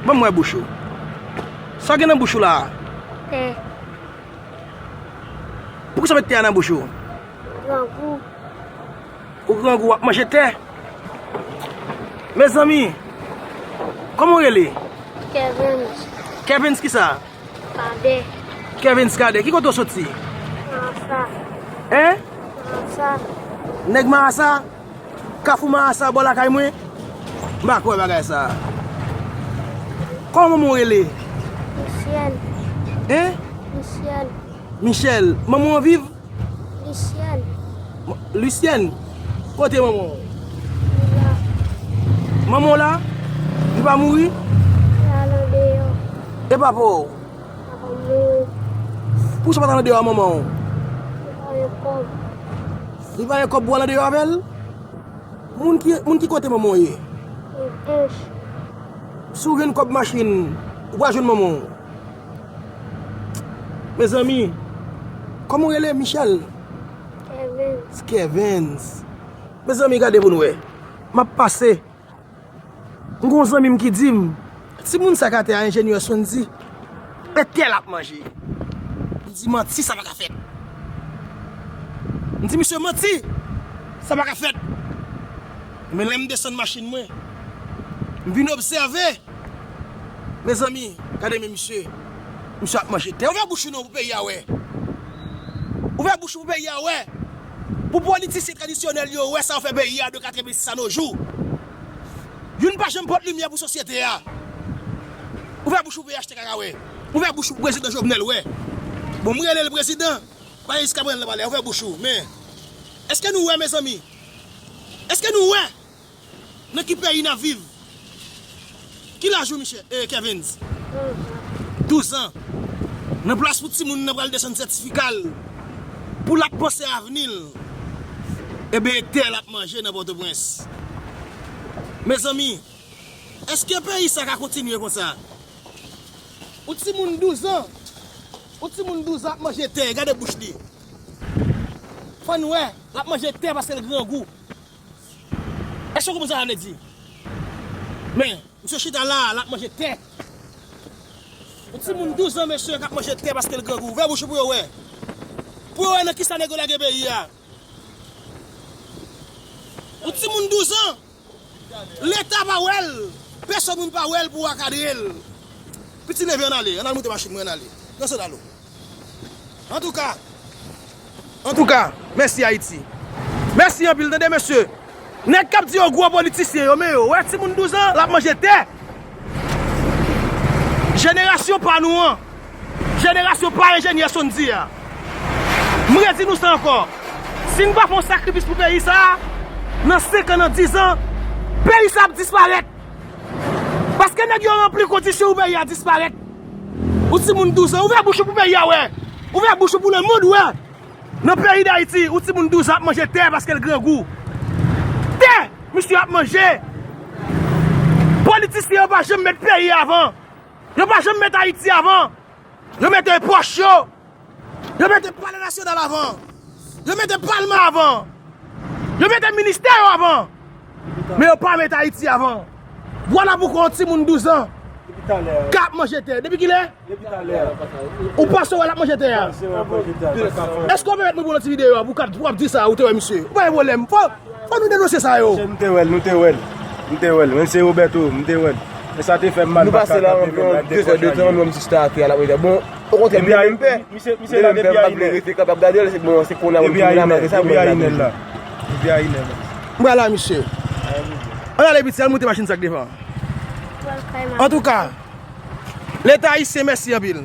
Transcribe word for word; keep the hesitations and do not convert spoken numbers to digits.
Ban m wè bouch ou. Sa w gen nan bouch ou la a? Tè. Poukisa w met tè a nan bouch ou? Grangou. Ou grangou, w ap manje tè? Mezanmi, kòman w rele? Kevens. Kevens kisa? Kadè. Kevens Kadè. Ki kote w soti? Marasa. Hein? Marasa. Nèg Marasa? Kafou Marasa bò lakay mwen? M pa kwè bagay sa. Kòman manman w rele? Michel. Hein? Michel. Michel. Manman w viv? Lucienne. Lucienne? Kote manman w? Li la. Manman w la? Li pa mouri? Li al andeyò. E papa w? Papa m mouri. Poukisa w pa t al andeyò a manman w? Li pa gen kòb. Li pa gen kòb pou w al andeyò avè l? Moun ki, moun ki kote manman w ye? Anj. Si w jwenn kòb machin, ou pral jwenn manman w. Mezanmi, kòman w rele, Michel? Kevens. Kevens. Mezanmi, gade pou n wè. M ap pase. M gen yon zanmi m ki di m, timoun sa k atè a, enjenyè Sondy, e tè l ap manje. M di, manti, sa pa ka fèt. M di, misye, manti, sa pa ka fèt. Men lè m desann machin mwen, m vin obsève. Mezanmi, gade men misye. Misye ap manje tè. Ouvè bouch ou non pou peyi a wè. Ouvè bouch ou pou peyi a wè. Pou politisyen tradisyonèl yo wè sa yo fè peyi a de katrevensis a no jou. Youn pa janm pote limyè pou sosyete a. Ouvè bouch ou pou P H T K wè. Ouvè bouch ou pou prezidan Jovenel wè. Bon, m rele l prezidan. Paske jiska prezan l pa la. Ouvè bouch ou. Men, èske nou wè, mezanmi? Èske nou wè? Nan ki peyi n ap viv? Ki laj ou, Michel, eh, Kevens? Douz an. Nan plas pou timoun nan pral desann sètifika l, pou l ap panse avni l, ebyen, e tè l ap manje nan Pòtoprens. Mezanmi, èske peyi sa ka kontinye konsa? Ou timoun douz an, ou timoun douz an ap manje tè, gade bouch li. Fò n wè, l ap manje tè paske l grangou. Èske w konprann sa sa vle di? Men, misye chita la, l ap manje tè. Yon timoun douz an, mesye, k ap manje tè paske l grangou. Ouvè bouch ou pou yo wè. Pou yo wè nan kisa nèg yo lage peyi a. Yon timoun douz an, Leta pa wè l. Pèsonn moun pa wè l pou akadre l. Piti neve, ann ale. Ann al moute machin mwen, ann ale. Nan sandal ou. Antouka, antouka, mèsi Ayiti. Mèsi anpil, tande mesye. Nèg k ap di yo gwo politisyen yo, men yo, wè timoun douz an, l ap manje tè. Jenerasyon pa nou an, jenerasyon pa enjenyè Sondy a. M redi nou sa ankò. Si n pa fè yon sakrifis pou peyi sa a, nan senk an, nan diz an, peyi sa a ap disparèt. Paske nèg yo ranpli kondisyon pou peyi a disparèt. Ou timoun douz an, ouvè bouch ou pou peyi a wè. Ouvè bouch ou pou lemonn wè. Nan peyi Dayiti, ou timoun douz an ap manje tè paske l grangou. Tè! Misye ap manje. Politisyen yo pa janm met peyi avan. Yo pa janm met Ayiti avan. Yo mete pòch yo. Yo mete palè nasyonal avan. Yo mete palman avan. Yo mete ministè yo avan. Men yo pa mete Ayiti avan. Vwala poukwa yon timoun douz an k ap manje tè. Depi kilè? Ou panse wè l ap manje tè a? Èske w pèmèt mwen pou yon ti videyo a pou w ap di sa ou te wè misye? Ou pa gen pwoblèm. Fò, fò nou denonse sa yo. Mesye, nou te wè l, nou te wè l. Nou te wè l. Menm se Roberto, nou te wè l. Men sa te fè m mal. Nou pase la anviwon de zè de tan, nou menm jis ta atè a l ap manje. Bon, okontrè, m menm pè. Misye, misye la depi a inè. Rete kapab gade l, se bon, se kounye a m vin la, malgre sa, depi a inè la. Depi a inè la. M pral la, misye. Ann ale piti, ann moute machin sa k devan. Antouka, Leta ayisyen, mèsi anpil.